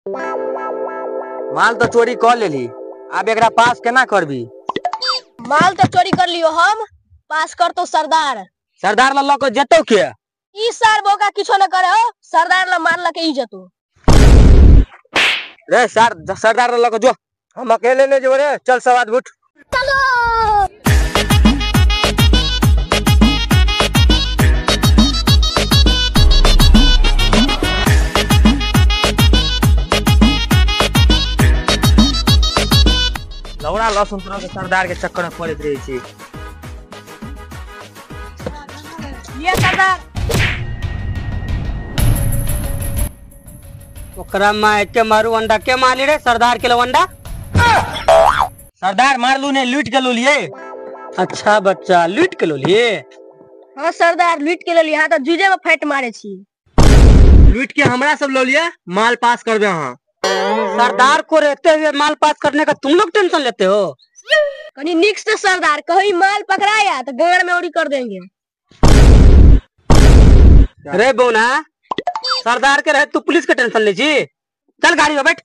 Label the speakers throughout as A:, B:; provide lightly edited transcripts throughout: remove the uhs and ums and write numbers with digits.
A: माल तो चोरी कर लेली, आब एकरा पास केना करबी?
B: माल तो चोरी कर लियो, हम पास कर तो सरदार।
A: सरदार ल के जेतो के?
B: ई सार बोका किछो न करे हो, सरदार ल मार ल के ई जेतो।
A: रे सर सरदार ल के जो, हम अकेले नहीं जो रे, चल सब आदमी उठ।
B: चलो।
A: लौड़ा लहसुन तोरा के सरदार के चक्कर में पड़ैत रहे छी।
B: ये सरदार
C: ओकरा माय के मारू अंडा के माली रे सरदार के लवंडा।
A: सरदार मारलू ने लूट के लिए।
C: अच्छा बच्चा लूट के लिए?
B: हाँ सरदार लूट के लिए। हाँ तो जूझे में फाइट मारे छी।
A: लूट के हमरा सब लो लिया, माल पास करबे। हाँ
C: सरदार को रहते हुए माल पास करने का तुम लोग टेंशन लेते हो?
B: कहीं निक से सरदार कहीं माल पकड़ाया तो गाड़ में उड़ी कर देंगे।
C: अरे बोना सरदार के रहे तू पुलिस का टेंशन ले जी। चल गाड़ी में बैठ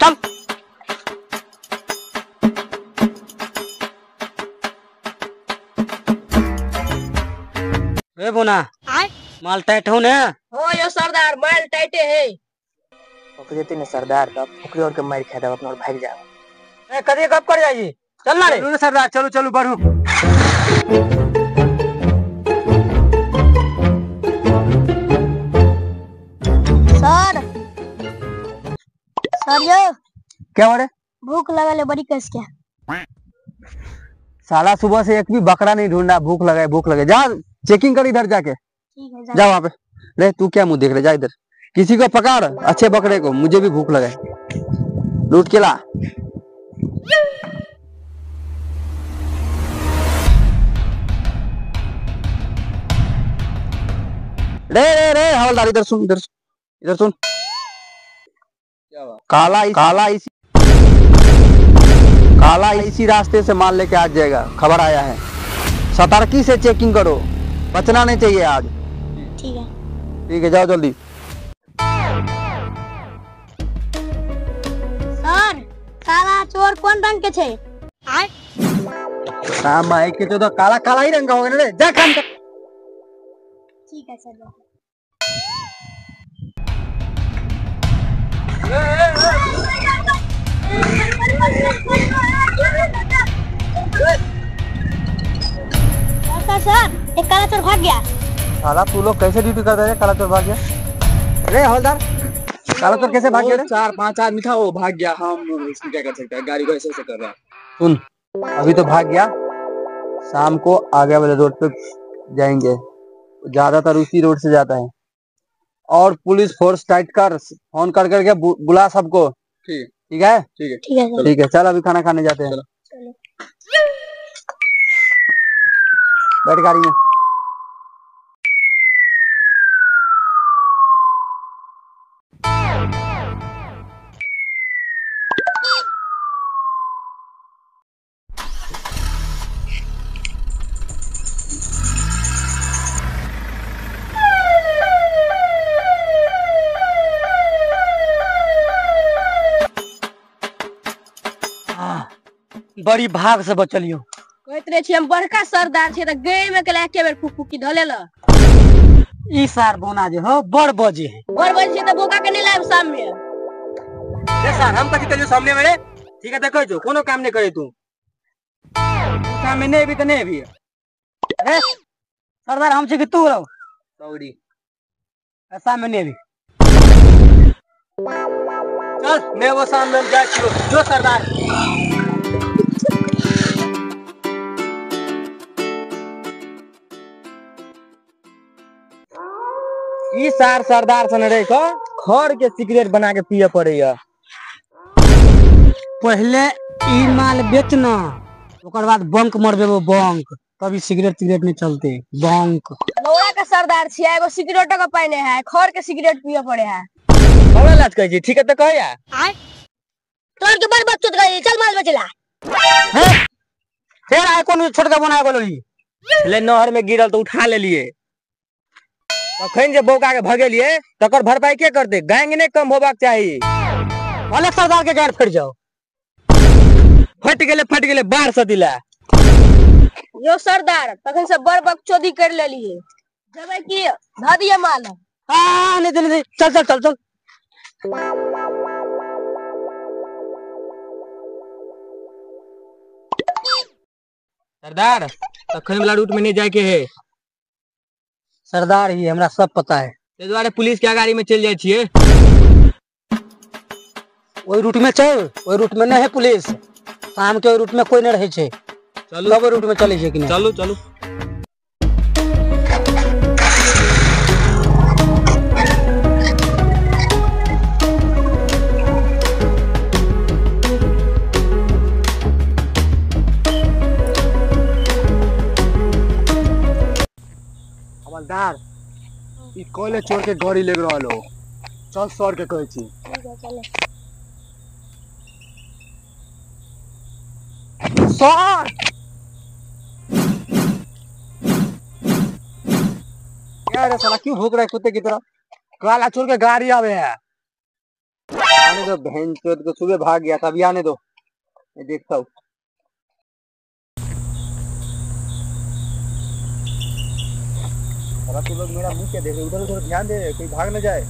C: चल। अरे बोना माल टाइट हो ने?
B: हो यो सरदार माल टाइटे है।
A: पकड़ते ने सरदार तब ओकरे और के मार खा देब, अपना और भाग जाब।
C: ए कदी कब कर जाई? चल ना रे।
A: चलो सरदार चलो चलो बढ़ो।
B: सर सर यो
A: क्या हो रे?
B: भूख लगल है बड़ी कस के।
A: साला सुबह से एक भी बकरा नहीं ढूंढा, भूख लगा है भूख लगे। जा चेकिंग कर इधर जाके।
B: ठीक है
A: जा वहाँ पे। ले तू क्या मुंह देख रहे, जा इधर किसी को पकड़ अच्छे बकरे को, मुझे भी भूख लगा, लूट के ला। रे रे रे हवलदार इधर सुन, इधर सुन, इधर सुन। काला काला इसी रास्ते से माल लेके आ जाएगा, खबर आया है। सतर्की से चेकिंग करो, बचना नहीं चाहिए आज।
B: ठीक है
A: ठीक है जाओ जल्दी।
B: सर काला चोर कौन रंग के छे?
A: काम आई के तो काला काला ही रंग का होगा ना रे, जा काम कर।
B: ठीक है सर। सर सर एक काला चोर भाग गया।
A: साला तू लोग कैसे ड्यूटी कर रहे हैं? काला चोर भाग गया। अरे हवलदार काला चोर कैसे भाग गया?
D: 4-5 आदमी था वो भाग गया, हम इसमें क्या कर सकते हैं, गाड़ी को ऐसे ऐसे कर रहा है।
A: सुन अभी तो भाग गया, शाम को आगे वाले रोड पे जाएंगे, ज्यादातर उसी रोड से जाता है। और पुलिस फोर्स टाइट कर, फोन कर करके बुला सबको।
D: ठीक
A: ठीक है
D: ठीक है
B: ठीक है
A: ठीक है। चल अभी खाना खाने जाते हैं, बैठ गाड़ी में।
C: बड़ी भाग से बचलियो।
B: कहत रहे छी हम बड़का सरदार छी त गए में के एके बेर फुक-फुकी धलेल।
C: ई सार बोना जे हो बड़ बजे है।
B: बड़ बजे छै त बोका के नहीं लाब सामने।
A: रे सर हम कथि कहियो सामने में रे? ठीक है देखै जो कोनो काम नहीं करे तू, सामने नहीं भी त नहीं भी।
C: अरे सरदार हम छी कि तू रहो?
A: सॉरी
C: सामने नहीं भी।
A: चल मैं वो सामने जा छियो जो सरदार। ई सार सरदार सन रे क खर के सिगरेट बना के पिए पड़े।
C: पहले ई माल बेचना, ओकर बाद बंक मरबेबो बंक, तभी सिगरेट सिगरेट नहीं चलते बंक।
B: लौड़ा के सरदार छियै, एगो सिगरेटो के पाइ नै है, खर के सिगरेट पिए पड़े है।
A: हमरा लाज कहै छी? ठीक है त कहया
B: तोर के बड़ बच्चों गई, चल माल बेचला।
C: हैं फेर आय कोन छोटका बनाय गेलो ई?
A: छले नहर में गिरल तो उठा लेलिए। तखन जे बौका के भगेलिए तकर भरपाई के करते? गैंग ने कम होबाक चाही।
C: भले सरदार के गाड़ फट जाओ।
A: फट गेले बाहर से दिला।
B: यो सरदार तखन से बड़ बकचोदी कर लेलिए, जबे की ध दिए माल।
C: हां नहीं नहीं चल चल चल चल।
A: सरदार तखन वाला रूट में नहीं जाए के है।
C: सरदार ही हमरा सब पता है,
A: ते दुआरे पुलिस के गाड़ी में चल जाए छिए।
C: ओई रूट में चल, ओई रूट में नहीं है पुलिस। शाम के ओई रूट में कोई नहीं रहे छे।
A: चलू
C: सब रूट में चले छे कि नहीं?
A: चलू चलू।
D: हवलदार ई कॉलेज छोड़ के गाड़ी ले रहल हो, चल सर के कहै छी।
C: सर
A: क्या रे साला क्यों भौंक रहा है कुत्ते की तरह?
D: काला छोड़ के गाड़ी आवे है।
A: आने दो बहन चोद को, सुबह भाग गया था, अभी आने दो, मैं देखता हूँ।
D: साला तू लोग मेरा मुंह क्या देख रहे? उधर उधर ध्यान दे, कोई भाग न जाए।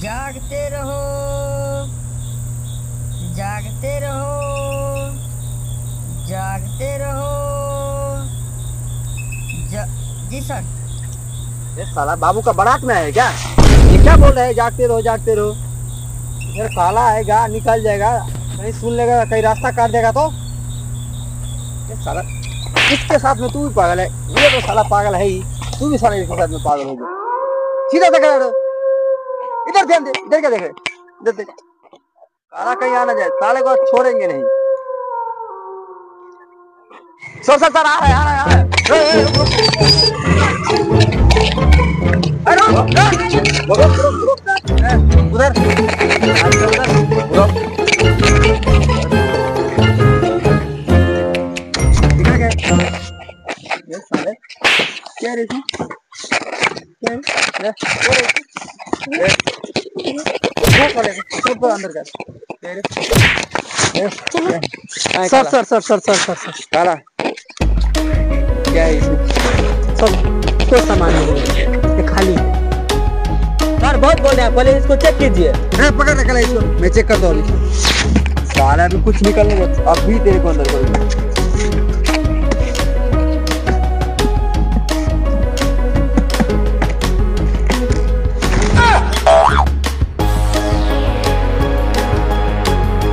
E: जागते रहो, जागते रहो, जागते रहो। जी सर।
A: ये साला बाबू का बारात में है क्या? ये क्या बोल रहे हैं जागते रहो जागते रहो? इधर काला आएगा निकल जाएगा, कहीं सुन लेगा, कहीं रास्ता काट देगा तो। ये साला इसके साथ में तू भी पागल है, ये तो साला पागल है ही, तू भी साला इसके साथ में पागल हो गया। सीधा देख रहे, इधर ध्यान दे, इधर क्या देख रहे? इधर देख, काला कहीं आना जाए, साले को छोड़ेंगे नहीं। सर सर सर आ रहा है, आ रहा है, आ रहा है। उधर उधर क्या रे क्या अंदर कर।
C: Sir sir sir sir sir sir sir
A: काला क्या है इसमें?
C: सब कोई सामान नहीं है, ये खाली है।
A: सर बहुत बोल रहे हैं, पहले इसको चेक कीजिए। पकड़ रखा है इसको, मैं चेक करता हूँ। साला अभी कुछ निकलने दो, अभी तेरे को अंदर करूँगा।